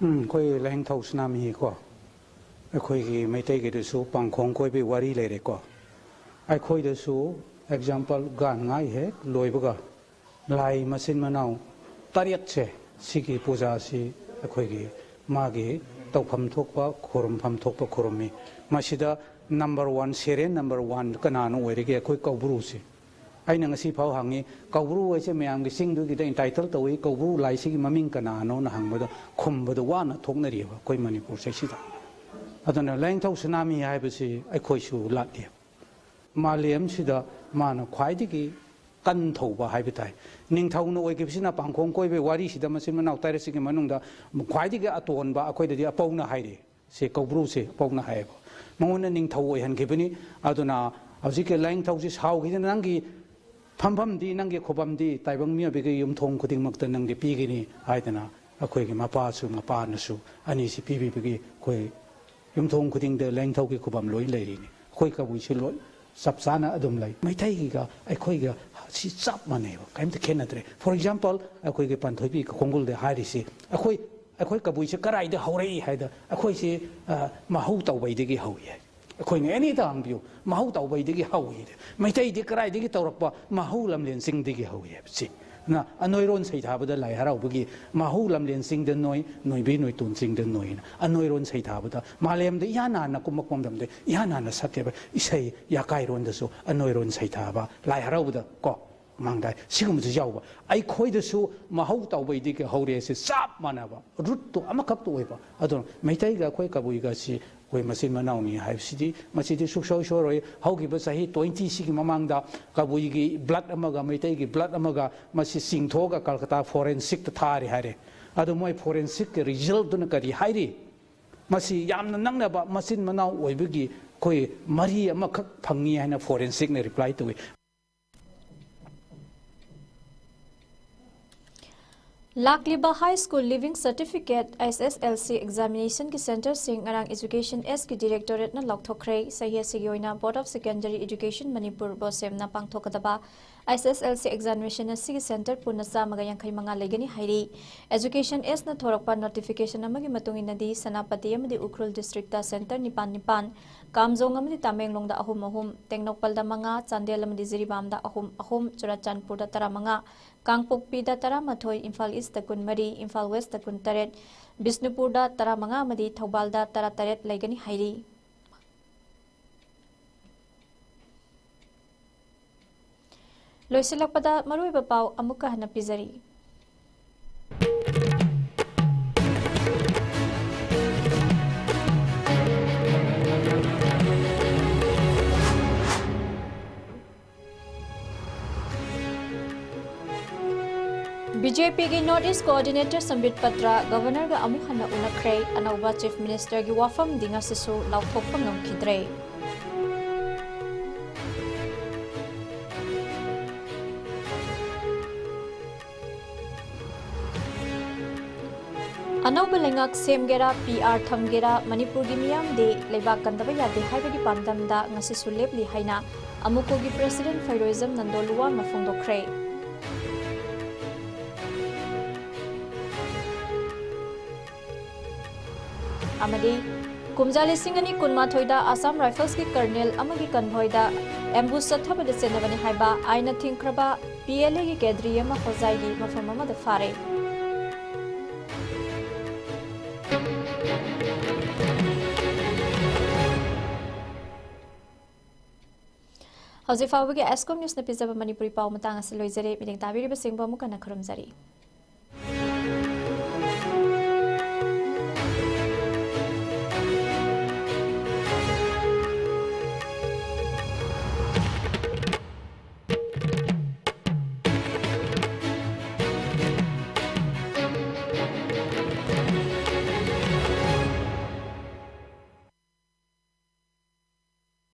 ꯎꯝ, ꯑꯩꯈꯣꯏ ꯂꯥꯏꯅꯤꯡꯊꯧ ꯁꯅꯥꯃꯍꯤꯀꯣ, ꯑꯩꯈꯣꯏꯒꯤ ꯃꯩꯇꯩꯒꯤꯗꯁꯨ ꯄꯥꯡꯈꯣꯡ ꯀꯣꯏꯕꯒꯤ ꯋꯥꯔꯤ ꯂꯩꯔꯦꯀꯣ꯫ ꯑꯩꯈꯣꯏꯗꯁꯨ ꯑꯦꯛꯖꯥꯝꯄꯜ ꯒꯥꯟ ꯉꯥꯏ ꯍꯦꯛ ꯂꯣꯏꯕꯒ ꯂꯥꯏ ꯃꯆꯤꯟ ꯃꯅꯥꯎ ꯇꯔꯦꯠꯁꯦ, ꯁꯤꯒꯤ ꯄꯨꯖꯥꯁꯤ ꯑꯩꯈꯣꯏꯒꯤ ꯃꯥꯒꯤ ꯇꯧꯐꯝ ꯊꯣꯛꯄ ꯈꯨꯔꯨꯝꯐꯝ ꯊꯣꯛꯄ ꯈꯨꯔꯨꯝꯃꯤ꯫ ꯃꯁꯤꯗ ꯅꯝꯕꯔ ꯋꯥꯟ, ꯁꯦꯔꯦꯟ ꯅꯝꯕꯔ ꯋꯥꯟ ꯀꯅꯥꯅ ꯑꯣꯏꯔꯤꯒꯦ? ꯑꯩꯈꯣꯏ ꯀꯧꯕ꯭ꯔꯨꯁꯤ꯫ ꯑꯩꯅ ꯉꯁꯤ ꯐꯥꯎ ꯍꯪꯉꯤ, ꯀꯧꯕ꯭ꯔꯨ ꯍꯥꯏꯁꯦ ꯃꯌꯥꯝꯒꯤ ꯆꯤꯡꯗꯨꯒꯤꯗ ꯏꯟꯇꯥꯏꯇꯜ ꯇꯧꯏ, ꯀꯧꯕ꯭ꯔꯨ ꯂꯥꯏꯁꯤꯒꯤ ꯃꯃꯤꯡ ꯀꯅꯥꯅꯣꯅ ꯍꯪꯕꯗ ꯈꯨꯝꯕꯗ ꯋꯥꯅ ꯊꯣꯛꯅꯔꯤꯑꯕ ꯑꯩꯈꯣꯏ ꯃꯅꯤꯄꯨꯔꯁꯦ ꯁꯤꯗ꯫ ꯑꯗꯨꯅ ꯂꯥꯏꯅꯤꯡꯊꯧ ꯁꯅꯥꯃꯍꯤ ꯍꯥꯏꯕꯁꯤ ꯑꯩꯈꯣꯏꯁꯨ ꯂꯥꯠꯂꯤ꯫ ꯃꯥꯂꯦꯝꯁꯤꯗ ꯃꯥꯅ ꯈ꯭ꯋꯥꯏꯗꯒꯤ ꯀꯟ ꯊꯧꯕ ꯍꯥꯏꯕ ꯇꯥꯏ꯫ ꯅꯤꯡꯊꯧꯅ ꯑꯣꯏꯈꯤꯕꯁꯤꯅ ꯄꯥꯡꯈꯣꯡ ꯀꯣꯏꯕꯒꯤ ꯋꯥꯔꯤꯁꯤꯗ ꯃꯆꯤꯟ ꯃꯅꯥꯎ ꯇꯔꯦꯠꯁꯤꯒꯤ ꯃꯅꯨꯡꯗ ꯈ꯭ꯋꯥꯏꯗꯒꯤ ꯑꯇꯣꯟꯕ ꯑꯩꯈꯣꯏꯗꯗꯤ ꯑꯄꯧꯅ ꯍꯥꯏꯔꯤ꯫ ꯁꯤ ꯀꯧꯕ꯭ꯔꯨꯁꯦ ꯑꯄꯧꯅ ꯍꯥꯏꯌꯦꯕ꯫ ꯃꯉꯣꯟꯗ ꯅꯤꯡꯊꯧ ꯑꯣꯏꯍꯟꯈꯤꯕꯅꯤ꯫ ꯑꯗꯨꯅ ꯍꯧꯖꯤꯛꯀꯤ ꯂꯥꯏꯅꯤꯡꯊꯧꯁꯤ ꯁꯥꯎꯈꯤꯗꯅ ꯅꯪꯒꯤ ꯐꯝꯐꯝꯗꯤ, ꯅꯪꯒꯤ ꯈꯨꯕꯝꯗꯤ ꯇꯥꯏꯕꯪ ꯃꯤꯑꯣꯏꯕꯒꯤ ꯌꯨꯝꯊꯣꯡ ꯈꯨꯗꯤꯡꯃꯛꯇ ꯅꯪꯗꯤ ꯄꯤꯒꯅꯤ ꯍꯥꯏꯗꯅ ꯑꯩꯈꯣꯏꯒꯤ ꯃꯄꯥꯁꯨ ꯃꯄꯥꯅꯁꯨ ꯑꯅꯤꯁꯤ ꯄꯤꯕꯤꯕꯒꯤ ꯑꯩꯈꯣꯏ ꯌꯨꯝꯊꯣꯡ ꯈꯨꯗꯤꯡꯗ ꯂꯥꯏꯅꯤꯡꯊꯧꯒꯤ ꯈꯨꯕꯝ ꯂꯣꯏ ꯂꯩꯔꯤꯅꯤ꯫ ꯑꯩꯈꯣꯏ ꯀꯕꯨꯏꯁꯤ ꯂꯣꯏ ꯆꯞ ꯆꯥꯅ ꯑꯗꯨꯝ ꯂꯩ꯫ ꯃꯩꯇꯩꯒꯤꯒ ꯑꯩꯈꯣꯏꯒ ꯁꯤ ꯆꯞ ꯃꯥꯟꯅꯩꯕ, ꯀꯔꯤꯝꯇ ꯈꯦꯠꯅꯗ꯭ꯔꯦ꯫ For example, ꯑꯩꯈꯣꯏꯒꯤ ꯄꯥꯟꯊꯣꯏꯕꯤ ꯈꯣꯡꯒꯨꯜꯗ ꯍꯥꯏꯔꯤꯁꯤ, ꯑꯩꯈꯣꯏ, ꯑꯩꯈꯣꯏ ꯀꯕꯨꯏꯁꯤ ꯀꯔꯥꯏꯗ ꯍꯧꯔꯛꯏ ꯍꯥꯏꯗ, ꯑꯩꯈꯣꯏꯁꯤ, ꯑ, ꯃꯍꯧ ꯇꯧꯕꯩꯗꯒꯤ ꯍꯧꯏ ꯍꯥꯏ꯫ ꯑꯩꯈꯣꯏꯅ ꯑꯦꯅꯤꯗ ꯍꯪꯕꯤꯌꯨ, ꯃꯍꯧ ꯇꯧꯕꯩꯗꯒꯤ ꯍꯧꯏ꯫ ꯃꯩꯇꯩꯗꯤ ꯀꯗꯥꯏꯗꯒꯤ ꯇꯧꯔꯛꯄ? ꯃꯍꯧ ꯂꯝꯂꯦꯟ ꯆꯤꯡꯗꯒꯤ ꯍꯧꯏ ꯍꯥꯏꯕꯁꯤ꯫ ꯅ ꯑꯅꯣꯏꯔꯣꯟ ꯁꯩꯊꯥꯕꯗ ꯂꯥꯏ ꯍꯔꯥꯎꯕꯒꯤ ꯃꯍꯧ ꯂꯝꯂꯦꯟ ꯆꯤꯡꯗ ꯅꯣꯏ, ꯅꯣꯏꯕꯤ ꯅꯣꯏꯇꯣꯟ ꯆꯤꯡꯗ ꯅꯣꯏꯅ ꯑꯅꯣꯏꯔꯣꯟ ꯁꯩꯊꯥꯕꯗ ꯃꯥꯂꯦꯝꯗ ꯏꯍꯥꯟ ꯍꯥꯟꯅ ꯀꯨꯝꯃꯛꯄ ꯃꯇꯝꯗ ꯏꯍꯥꯟ ꯍꯥꯟꯅ ꯁꯛꯈꯤꯕ ꯏꯁꯩ ꯌꯥꯀꯥꯏꯔꯣꯟꯗꯁꯨ ꯑꯅꯣꯏꯔꯣꯟ ꯁꯩꯊꯥꯕ ꯂꯥꯏ ꯍꯔꯥꯎꯕꯗ ꯀꯣ ꯃꯥꯡꯗꯥꯏ ꯁꯤꯒꯨꯝꯕꯁꯨ ꯌꯥꯎꯕ꯫ ꯑꯩꯈꯣꯏꯗꯁꯨ ꯃꯍꯧ ꯇꯧꯕꯩꯗꯒꯤ ꯍꯧꯔꯦ ꯁꯤ ꯆꯞ ꯃꯥꯟꯅꯕ ꯔꯨꯠꯇꯣ ꯑꯃꯈꯛꯇ ꯑꯣꯏꯕ꯫ ꯑꯗꯨꯅ ꯃꯩꯇꯩꯒ ꯑꯩꯈꯣꯏ ꯀꯕꯨꯏꯒꯁꯤ ꯑꯩꯈꯣꯏ ꯃꯆꯤꯟ ꯃꯅꯥꯎꯅꯤ ꯍꯥꯏꯕꯁꯤꯗꯤ ꯃꯁꯤꯗꯤ ꯁꯨꯛꯁꯣꯏ ꯁꯣꯏꯔꯣꯏ꯫ ꯍꯧꯈꯤꯕ ꯆꯍꯤ ꯇ꯭ꯋꯦꯟꯇꯤ ꯁꯤꯒꯤ ꯃꯃꯥꯡꯗ ꯀꯕꯨꯏꯒꯤ ꯕ꯭ꯂꯠ ꯑꯃꯒ ꯃꯩꯇꯩꯒꯤ ꯕ꯭ꯂꯠ ꯑꯃꯒ ꯃꯁꯤ ꯆꯤꯡꯊꯣꯛꯑꯒ ꯀꯜꯀꯇꯥ ꯐꯣꯔꯦꯟꯁꯤꯛꯇ ꯊꯥꯔꯤ ꯍꯥꯏꯔꯦ꯫ ꯑꯗꯣ ꯃꯣꯏ ꯐꯣꯔꯦꯟꯁꯤꯛꯀꯤ ꯔꯤꯖꯜꯇꯨꯅ ꯀꯔꯤ ꯍꯥꯏꯔꯤ? ꯃꯁꯤ ꯌꯥꯝꯅ ꯅꯛꯅꯕ ꯃꯆꯤꯟ ꯃꯅꯥꯎ ꯑꯣꯏꯕꯒꯤ ꯑꯩꯈꯣꯏ ꯃꯔꯤ ꯑꯃꯈꯛ ꯐꯪꯉꯤ ꯍꯥꯏꯅ ꯐꯣꯔꯦꯟꯁꯤꯛꯅ ꯔꯤꯄ꯭ꯂꯥꯏ ꯇꯧꯏ꯫ ꯂꯥꯛꯂꯤꯕ High School Leaving Certificate, H S L C, examination ꯒꯤ centre ꯁꯤꯡ ꯉꯔꯥꯡ Education H ꯀꯤ Directorate ꯅ ꯂꯥꯎꯊꯣꯛꯈ꯭ꯔꯦ꯫ ꯆꯍꯤ ꯑꯁꯤꯒꯤ ꯑꯣꯏꯅ Board of Secondary Education Manipur, BOSEM ꯅ ꯄꯥꯡꯊꯣꯛꯀꯗꯕ S S L C examination ꯑꯁꯤꯒꯤ centre ꯄꯨꯟꯅ ꯆꯥꯝꯃꯒ ꯌꯥꯡꯈꯩ ꯃꯉꯥ ꯂꯩꯒꯅꯤ ꯍꯥꯏꯔꯤ꯫ Education Ageꯅ ꯊꯣꯔꯛꯄ notification ꯑꯃꯒꯤ ꯃꯇꯨꯡ ꯏꯟꯅꯗꯤ ꯁꯦꯅꯥꯄꯇꯤ ꯑꯃꯗꯤ ꯎꯈ꯭ꯔꯨꯜ districtꯇ centre ꯅꯤꯄꯥꯟ ꯅꯤꯄꯥꯟ, ꯀꯥꯝꯖꯣꯡ ꯑꯃꯗꯤ ꯇꯃꯦꯡꯂꯣꯡꯗ ꯑꯍꯨꯝ ꯑꯍꯨꯝ, ꯇꯦꯡꯅꯧꯄꯜꯗ ꯃꯉꯥ, ꯆꯥꯟꯗꯦꯜ ꯑꯃꯗꯤ ꯖꯤꯔꯤꯕꯥꯝꯗ ꯑꯍꯨꯝ ꯑꯍꯨꯝ, ꯆꯨꯔꯥꯆꯥꯟꯄꯨꯔꯗ ꯇꯔꯥꯃꯉꯥ, ꯀꯥꯡꯄꯣꯛꯄꯤꯗ ꯇꯔꯥꯃꯥꯊꯣꯏ, ꯏꯝꯐꯥꯜ Eastꯇ ꯀꯨꯟꯃꯔꯤ, ꯏꯝꯐꯥꯜ Westꯇ ꯀꯨꯟꯇꯔꯦꯠ, ꯕꯤꯁꯅꯨꯄꯨꯔꯗ ꯇꯔꯥꯃꯉꯥ ꯑꯃꯗꯤ ꯊꯧꯕꯥꯜꯗ ꯇꯔꯥꯇꯔꯦꯠ ꯂꯩꯒꯅꯤ ꯍꯥꯏꯔꯤ꯫ ꯂꯣꯏꯁꯤꯜꯂꯛꯄꯗ ꯃꯔꯨꯑꯣꯏꯕ ꯄꯥꯎ ꯑꯃꯨꯛꯀ ꯍꯟꯅ ꯄꯤꯖꯔꯤ꯫ BJPꯒꯤ North East Coordinator ꯁꯝꯕꯤꯠ ꯄꯇ꯭ꯔ Governorꯒ ꯑꯃꯨꯛ ꯍꯟꯅ ꯎꯅꯈ꯭ꯔꯦ꯫ ꯑꯅꯧꯕ Chief Ministerꯒꯤ ꯋꯥꯐꯝꯗꯤ ꯉꯁꯤꯁꯨ ꯂꯥꯎꯊꯣꯛꯄ ꯉꯝꯈꯤꯗ꯭ꯔꯦ꯫ ꯑꯅꯧꯕ ꯂꯩꯉꯥꯛ ꯁꯦꯝꯒꯦꯔꯥ, PR ꯊꯝꯒꯦꯔꯥ, ꯃꯅꯤꯄꯨꯔꯒꯤ ꯃꯤꯌꯥꯝꯗꯤ ꯂꯩꯕꯥꯛ ꯀꯟꯗꯕ ꯌꯥꯗꯦ ꯍꯥꯏꯕꯒꯤ ꯄꯥꯟꯗꯝꯗ ꯉꯁꯤꯁꯨ ꯂꯦꯞꯂꯤ ꯍꯥꯏꯅ ꯑꯃꯨꯀꯣꯒꯤ President ꯐꯩꯔꯣꯏꯖꯝ ꯅꯟꯗꯣꯂꯨꯋꯥꯅ ꯐꯣꯡꯗꯣꯛꯈ꯭ꯔꯦ꯫ ꯑꯃꯗꯤ ꯀꯨꯝꯖꯥ ꯂꯤꯁꯤꯡ ꯑꯅꯤ ꯀꯨꯟꯃꯥꯊꯣꯏꯗ Assam Riflesꯀꯤ colonel ꯑꯃꯒꯤ convoyꯗ ambush ꯆꯠꯊꯕꯗ ꯆꯦꯟꯅꯕꯅꯤ ꯍꯥꯏꯕ ꯑꯥꯏꯟꯅ ꯊꯤꯡꯈ꯭ꯔꯕ PLAꯒꯤ cadre ꯑꯃ ꯍꯣꯖꯥꯏꯒꯤ ꯃꯐꯝ ꯑꯃꯗ ꯐꯥꯔꯦ꯫ ꯍꯧꯖꯤꯛ ꯐꯥꯎꯕꯒꯤ Ascom Newsꯅ ꯄꯤꯖꯕ ꯃꯅꯤꯄꯨꯔꯤ ꯄꯥꯎ ꯃꯇꯥꯡ ꯑꯁꯤ ꯂꯣꯏꯖꯔꯦ꯫ ꯃꯤꯠꯌꯦꯡ ꯇꯥꯕꯤꯔꯤꯕꯁꯤꯡꯕꯨ ꯑꯃꯨꯛ ꯍꯟꯅ ꯈꯨꯔꯨꯝꯖꯔꯤ꯫